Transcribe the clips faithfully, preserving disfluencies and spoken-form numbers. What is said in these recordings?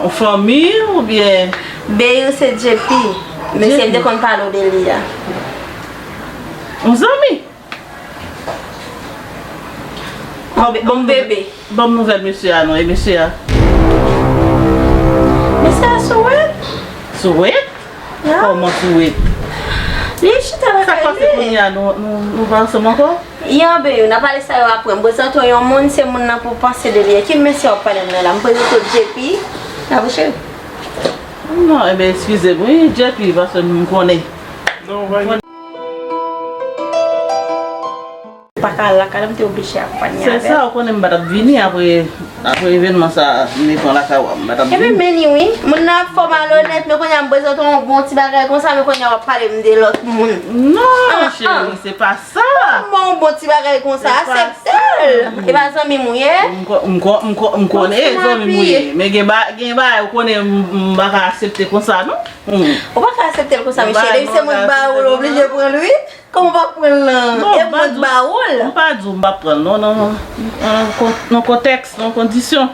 Yon fanmi oubyen? Beyou se J P. Mesye m te konn pale w de li a. Yon zanmi? Bon, bon bebe. Ban m nouvèl mesye a non, e mesye a? Mesye a sou wèt. Sou wèt? Ya. Kòman sou wèt? Li chita lakay li. Sa k pase kounye a, nou, nou, nou pa ansanm ankò? Yon beyou, n a pale sa yo apre. M prezante w yon moun, se moun nan pou w panse de li. Ki mesye w ap pale m nan la? M prezante w J P. N a bouche. Non, enben, eskize m, wi, J P, paske m konnen. Non, pa ka al lakay la, m te oblije akonpanye avè l. Se sa, ou konnen m pa t ap vini apre, apre evènman sa a, m te pran lakay ou a, m pa t ap vini. Epi men li wi, moun nan ap fè w malonèt, men kounye a m prezante w yon bon ti bagay konsa, men kounye a w ap pale m de lòt moun. Non, cheri, se pa sa. Kòman yon bon ti bagay konsa, aksepte l. E pa zanmi m ou ye? M ko-, m ko-, m ko-, m konnen e zanmi m ou ye, men gen ba-, gen bagay ou konnen m, m pa ka aksepte konsa, non. Ou pa ka aksepte l konsa, mesye. Depi se mwen k ba ou l, ou oblije pran l, wi. Kòman w pa pran l lan? E mwen k ba ou l. M pa di w m pa pran l, non, non, non. Nan kon-, nan kontèks, nan kondisyon.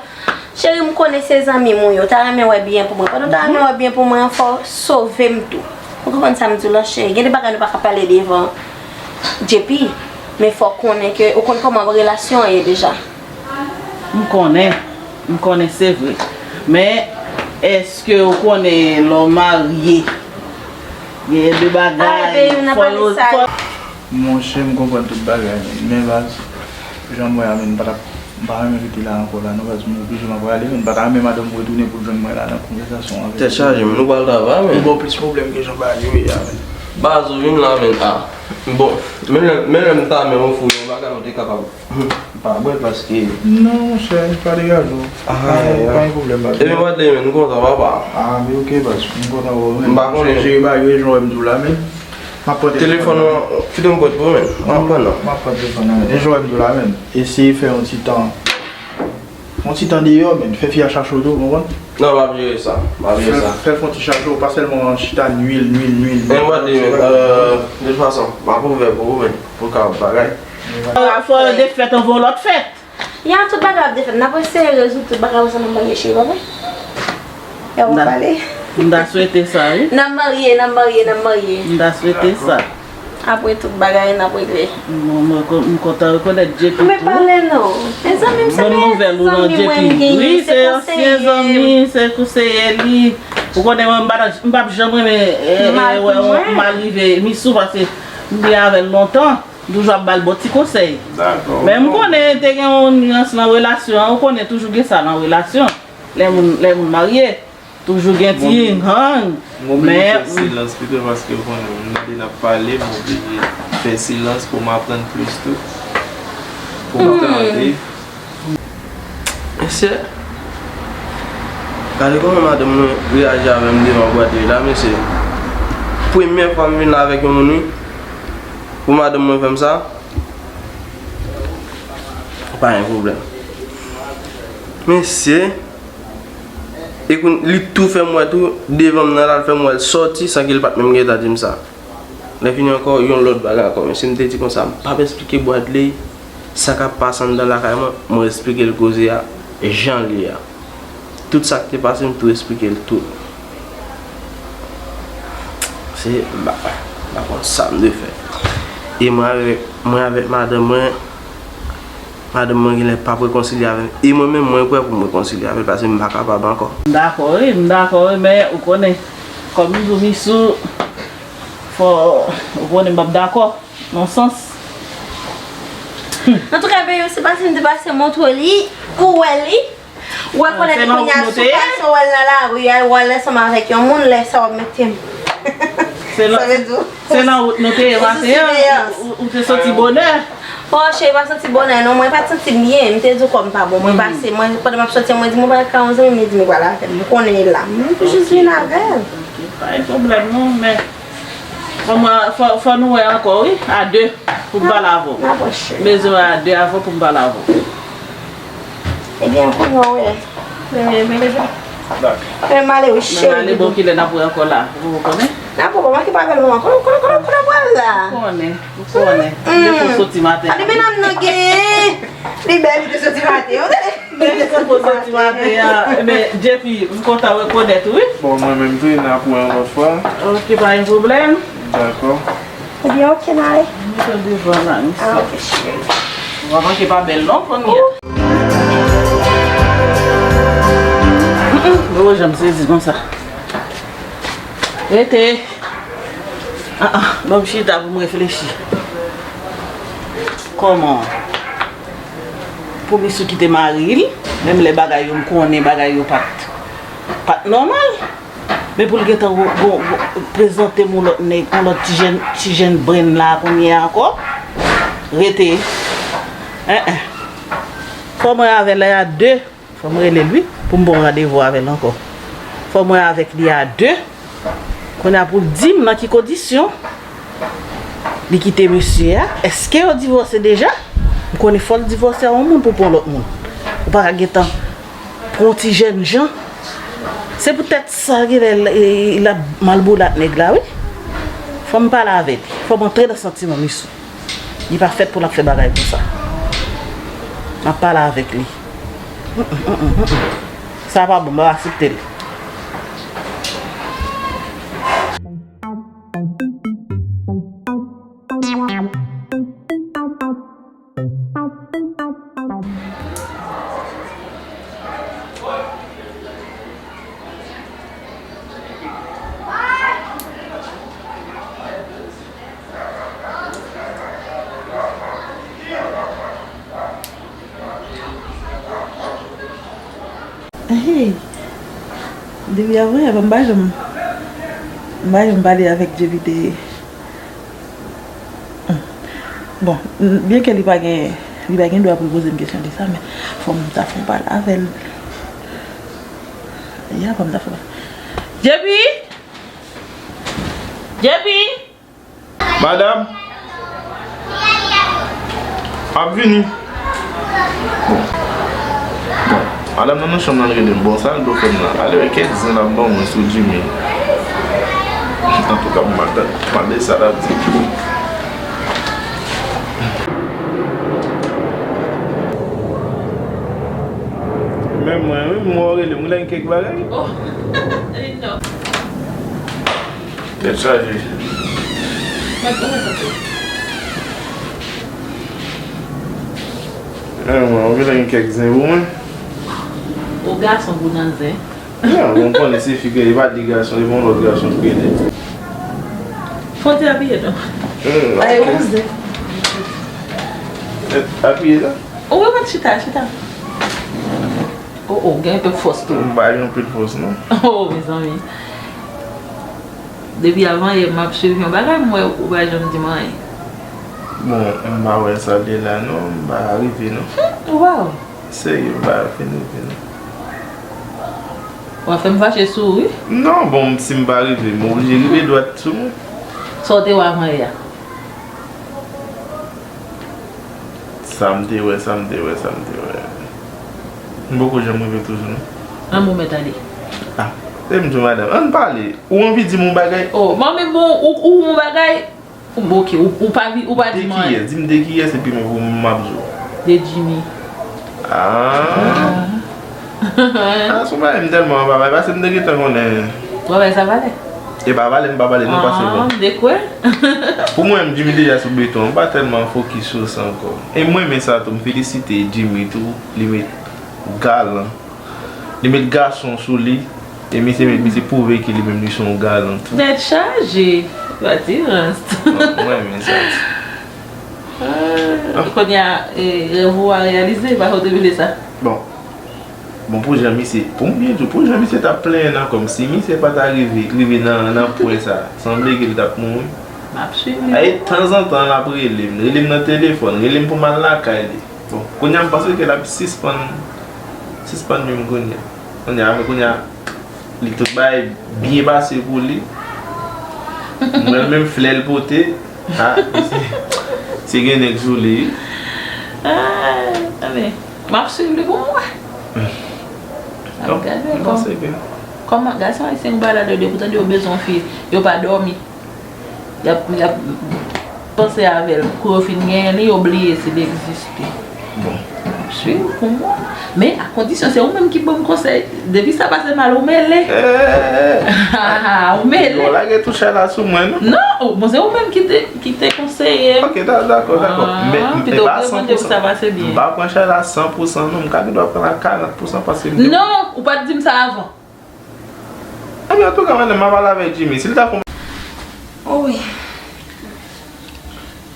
Cheri, m konnen se zanmi m ou ye. Ou ta renmen wè byen pou mwen. Pandan w ta renmen wè byen pou mwen an, fò w sove m tou. Ou konprann sa m di w lan, cheri? Gen de bagay nou pa ka pale devan J P, men fò w konnen ke ou konn kòman relasyon an ye deja. M konnen, m konnen se vre. Men, èske ou konnen lè w marye, gen de bagay, fò yo, fò. Monchè, m konprann tout bagay, men, men baz, jan m wè a, men, m pa t ap, m pa renmen rete la ankò la, non, baz, m oblije m ap prale, men, m pa ta renmen madanm mwen retounen pou l jwenn mwen la nan konvèsasyon avè l. Tèt chaje, men nou pral travay, men. Li ba w plis pwoblèm ke jan bagay yo ye a, men. Baz, ou vin la, men, a. Bon, men, men, men, m ta renmen ofri w yon bagay, ou te kapab. M pa bwè paske. Non, monchè, li pa degaje w. Ah, pa, ya. Pa gen pwoblèm, baz. Epi m pa te men, nou kontan, papa. Ah, men ok, baz. M kontan wè w, men. M pa konnen. Jere bagay yo, jan w wè m di w la, men. M ap pran telefòn. Telefòn nan, kite m pran pou ou, men. M ap pran nan. M ap pran telefòn nan, men. E jan w wè m di w la, men. Eseye fè yon ti tan. Yon ti tan deyò, men. Fè fi a chache w tou, ou konprann? Non, m ap jere sa. M ap jere sa. Fè, fè l fè yon ti chache w, pa sèlman chita nwil, nwil, nwil, nwil. Men m pa te, men, euh, de tout fason, m ap ouvè pou ou, men. Pou ka bagay. Fò, fò defèt an yon lòt fèt. Ya, tout bagay ap defèt. N ap eseye rezoud tout bagay ansanm, nan marye cheri, pa vre? Ya, w ap pale. M ta swete sa, wi. N ap marye, n ap marye, n ap marye. M ta swete sa. Apre tout bagay, n ap regle. Bon, mwen, mwen, m kontan rekonèt J P tou. Men pale non. Mezanmi, m se meyè zanmi mwen m genyen, se konseye m. Wi, se ansyen zanmi, se konseye li. Ou konnen mwen, m pa, m p ap janm renmen, eh, eh, wè yon mal rive Misou, paske m te avè l lontan. M toujou ap ba l bon ti konsèy. Dakò. Men m konnen te gen yon nyans nan relasyon an, ou konnen toujou gen sa nan relasyon. Lè moun, lè moun marye, toujou gen ti hang. M oblije fè silans pito paske ou konnen m tande n ap pale, m oblije fè silans pou m aprann plis tou. Pou m tande. Mesye, gade kòman madanm mwen reyaji avè m devan bwat li la, mesye. Premyè fwa m vin la avèk yon moun, wi. Pou madanm mwen fè m sa, pa gen pwoblèm. Mesye, e koun-, li tou fè m wè tou, devan m nan la, l fè m wè l sòti san ke l pa t menm gentan di m sa. Lè fini ankò, yon lòt bagay ankò. Mesye, m te di konsa, m p ap esplike Bwadley sa k ap pase anndan lakay mwen, mwen esplike l koze a, jan l ye a. Tout sa k te pase, m tou esplike l tout. Se, m pa, m pa konn sa m dwe fè. E mwen avèk, mwen avèk madanm mwen, madanm mwen genlè p ap rekonsilye avè m. E mwen menm, mwen prè pou m rekonsilye avè l, paske m pa kapab ankò. M dakò, wi, m dakò, wi, men ou konnen, kòm m di w, Misou, fò, ou konnen m p ap dakò. Nan sans. Antouka, Beyonce, pase m te pase montre li, ou wè li. Ou rekonèt li kounye a, si w pase, w wè l nan lari a, w al ansanm avèk yon moun, lè sa w ap mete m. Sa vle di w. Se nan wout nou te ye maten an, ou, ou te soti bonè. O, cheri, pa santi bonè, non, mwen pa t santi m byen, m te di w kò m pa bon, mwen pase, mwen, pandan m ap soti an, mwen di m, mwen pa ka yon zanmi m, li di m li pral avè m, m konnen l la, m jis vin avè l. Ok, pa gen pwoblèm, non, men. Fò mwen, fò, fò nou wè ankò, wi, a de, pou m pale avè w. N ap wè, cheri. Bezwen wè a de avè w pou m pale avè w. Ebyen, kounye a, w wè. Men, men, men, men. Dakò. Men m ale, wi, cheri. Men m ale, bon, kilè n ap wè ankò la? Ou konnen? N ap wè, kòman ki pa bèl moman? Konnen, konnen, konnen, konnen n ap wè la. Ou konnen, ou konnen. M te fon soti maten. Gade, men nanm nan genyen. Li bèl, li te soti maten. Ou tande? Sa poze ti maten an, men J P, m kontan rekonèt ou, wi. Bon, mwen menm tou, n ap wè yon lòt fwa. Ok, pa gen pwoblèm. Dakò. Ebyen, ok, n ale. Mete devan la, wi. Ah, ok, cheri. Ou pa manke pa bèl, non, fanmi an. Mm, mm, gwo janm sezi konsa. Rete. Ah, ah, ban m chita pou m reflechi. Kòman? Pou misye kite mari l, menm lè bagay yo, m konnen bagay yo pa t, pa t nòmal. Men pou l gentan go- go- go- prezante m yon lòt nèg, yon lòt ti jèn, ti jèn brenn la kounye a ankò. Rete. En, en. Fò mwen avè l a de. Fò m rele l wi, pou m ba w randevou avè l ankò. Fò m wè avèk li a de. Kounye a pou l di m nan ki kondisyon li kite mesye a. Èske yo divòse deja? M konnen fò l divòse a yon moun pou pran lòt moun. Ou pa ka gentan pran yon ti jèn jan. Se poutèt sa genlè l, e, l ap malboulat nèg la wi. Fò m pale avè li. Fò m antre nan santiman misye. Li pa fèt pou l ap fè bagay konsa. M ap pale avèk li. Mm, mm, mm, mm, mm. Sa pa bon, m ap aksepte l. Hey, depi avan yè, m pa janm, m pa janm pale avèk J P de. Bon, byenke li pa gen, li pa gen dwa pou l poze m kesyon de sa, men fò m ta fè yon pale avè l. Ya, fò m ta fè yon pale. J P! J P! Madam! M ap vini. Bon. Bon. Madanm nan nan chanm nan, l rele m. Bon, sa l dwe fè m la? Ale wè kèk zen l ap ban mwen sou Jimmy. Antouka, m ap tan-, tande sa l ap di. Men mwen, wi, m wè w rele m, ou gen kèk bagay? Oh, non. Tèt chaje. Mwen tou, mwen tou. E mwen, ou genlè gen kèk zen pou mwen? Ou gason pou nan zen. Ya, bon, m konnen se fi ke, e pa de gason, e pa yon lòt gason ki rele. Fò w te apiye, non? Hmm, ay, ok. Ou zen. E, apiye la? Ou wi, mwen chita, chita. Oh, oh, gen anpil fòs tou. M pa gen anpil fòs, non. Oh, mezanmi. Depi avan yè, m ap swiv yon bagay, m wè ou pa janm di m anyen. Bon, m pa wè sa l ye la, non. M pa rive, non. Hmm, waw. Serye, m pa fin rive, non. W ap fè m fache sou ou, wi. Non, bon, si m pa rive, m oblije rive dwat sou mwen. Sa w te wè avan yè a? Sa m te wè, sa m te wè, sa m te wè. M poko janm rive toujou, non. An, bon, mèt ale. Ah, e m di w, madanm, ann pale. Ou anvi di m yon bagay? Oh, manmi, bon, ou, ou yon bagay? Ou, ok, ou, ou pa vi-, ou pa di m anyen. De kiyès? Di m de kiyès, epi mwen pou m ap di w. De Jimmy. Ah. Ah. Ah, se yon bagay m tèlman pa bay, paske m te gentan konnen. Ou pa bay sa valè? E pa valè, m pa pale, non, pase bon. Ah, m te kwè. Pou mwen, Jimmy deja sou beton, m pa tèlman fokis sou sa ankò. E mwen, men sa tou, m felisite Jimmy tou, li met galan. Li met gason sou li. E misye met, misye pwouve ke li menm li se yon galan tou. Tèt chaje. Patirans. Mwen, mwen renmen sa tou. Ah, kounye a, e, rèv ou a reyalize, pa ou te vle sa. Bon. Bon, pou jan misye, pou m byen di w, pou jan misye t ap plenyen nan kò m, si misye pa ta rive, rive nan, nan pwen sa, sanble ke li t ap mouri. M ap swiv li. Ay, tanzantan, l ap rele m, rele m nan telefòn, rele m pou m al lakay li. Bon, kounye a m panse ke l ap sispann, sispann nwi m kounye a. Kounye a, men kounye a, li tout bagay byen pase pou li. Mwen menm flè l pote. Ah, se, se gen nèg sou li. Ah, men, m ap swiv li pou m wè. M ap gade l. Kòman, kòman gason ayisyen yo balade yo, pou tande yo bezwen fi, yo pa dòmi. Y ap, y ap panse avè l. Kou yo fin genyen li, yo bliye si li egziste. Bon. Pou mwen. Men a kondisyon se ou menm ki ban m konsèy. Depi sa pase mal, ou mele. Ou mele. Yo lage tou chay la sou mwen, non? Non, bon, se ou menm ki te, ki te konseye m. Ok, da- dakò, dakò. Men, men pa san pou san. Sa pase byen. M pa pran chay la san pou san, non. M ka gen dwa pran la karant pou san paske m te... Non, ou pa t di m sa avan. Ebyen, antouka, madanm, m a pale avèk Jimmy. Si l ta fè yon... Oh wi.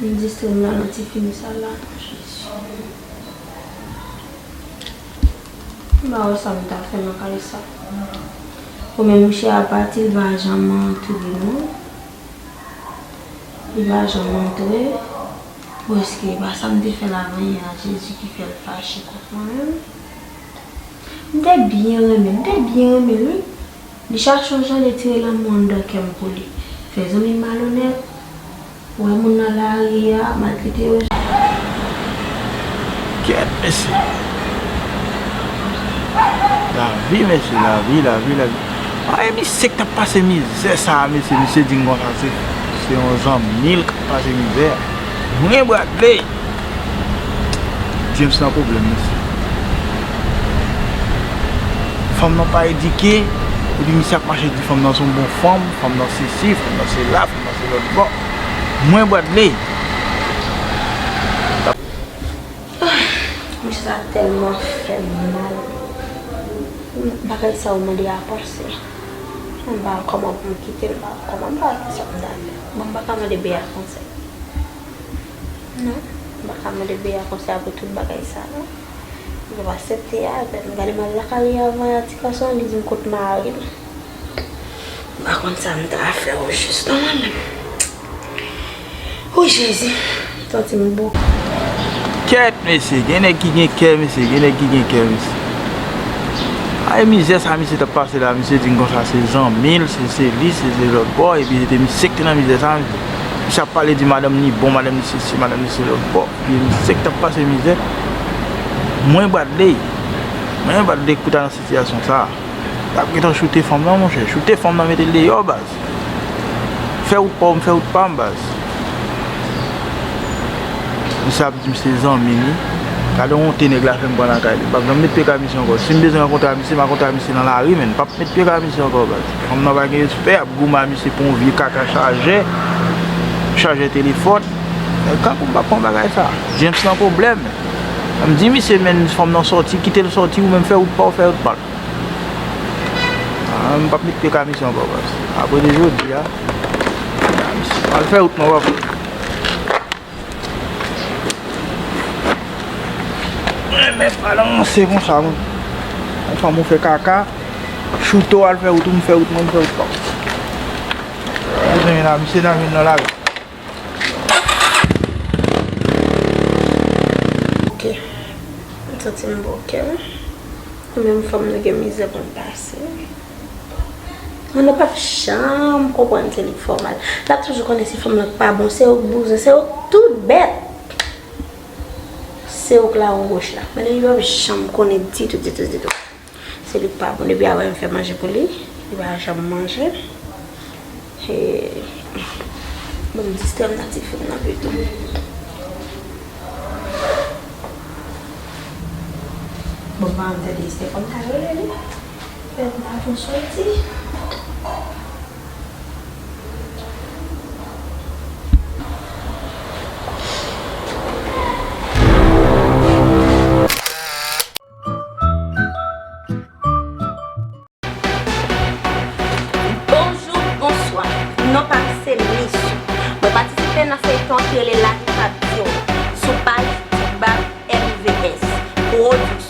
M distrè m la nan ti fim sa la. Jezi. M pa wè sa m ta fè nan kay sa. Ou menm, mouche a pati, li pa janm antre, non. Li pa janm antre. Bon, èske e pa sa m te fè l avanyè a, Jezi ki fè l fache kont mwen menm? M te byen renmen, m te byen renmen l, wi. Li chache yon jan de tire lanmou anndan kè m pou li. Fè zanmi malonèt, wè moun nan lari a, maltrete yo. Kèt, mesye. Lavi, mesye, lavi, lavi, lavi. Ay, misye k t ap pase mizè sa a, mesye, misye di m konsa, se, se yon zanmi l k ap pase mizè a. Mwen, Bradley. James nan pwoblèm, mesye. Fanm nan pa edike, epi misye ap mache di fanm nan se yon bon fanm, fanm nan sesi, fanm nan sela, fanm nan se lòt bò. Mwen, Bradley. Misye sa tèlman fè m mal. Bagay sa yo mande a panse. M pa wè kòman pou m kite l, m pa wè kòman, m pa wè kisa m ta fè. Bon, m pa ka mande Bea konsèy. Non, m pa ka mande Bea konsèy apre tout bagay sa, non. M ap aksepte a, epi m gade m al lakay li avan, a ti gason, li di m kot mari l. M pa konn sa m ta fè ojis non, mwen menm. O Jezi, santi m bouke. Kèt, mesye, gen nèg ki gen kè, mesye, gen nèg ki gen kè, mesye. Ay, mizè sa misye t ap pase la, misye di m konsa se zanmi l, se, se li, se, se lòt bò, epi se te misye k te nan mizè sa, mesye. Misye ap pale di madanm ni bon, madanm ni sesi, madanm ni se lòt bò, epi misye k t ap pase mizè. Mwen, Bradley, mwen, Bradley, kou ta nan sitiyasyon sa a. L ap gentan choute fanm nan, monchè. Choute fanm nan, mete l deyò, baz. Fè wout pa w, m fè wout pa m, baz. Misye ap di m se zanmi li. Gade wonte nèg la fè m pran lakay li. M p ap janm met pye kay misye ankò. Si m bezwen rankontre ak misye, m a rankontre ak misye nan lari, men m p ap met pye kay misye ankò, baz. Fanm nan pa gen respè, ap goumen ak misye pou yon vye kaka chajè. Chajè telefòn. Kankou m p ap pran bagay sa. James nan pwoblèm. M di misye, men fanm nan sòti, kite l sòti, ou menm fè wout pa w, fè wout pa l. Ah, m p ap met pye kay misye ankò, baz. Apre de jodi a, ah, misye, al fè wout mwen, papa. Mwen menm pa nan ranse konsa, mwen. Yon fanm ou fè kaka, choute w al fè wout ou, m fè wout mwen, m fè wout pa m. Ou konnen la, misye nan vin nan lari. Ok. M santi m bouke, wi. Ou menm fanm nan gen mizè pou m pase. Moun nan p ap janm konprann se li k fè w mal. L ap toujou konnen se fanm nan k pa bon, se ou k bouzen, se ou k tout bèt. Se ou k lawon woch la. Men li p ap janm konnen ditou, ditou, ditou. Se li k pa bon. Depi avè m fè manje pou li, li pa janm manje. E, bon, m distrè m nan ti fim nan pito. Bon, pa m tande, se te konn ka rele li. Fè m pa fon soti. Bonjou, bonswa. Non pa m se Miss. Mwen patisipe nan feyton an ki rele Lavi p ap di w sou paj Tikbab M V S Production.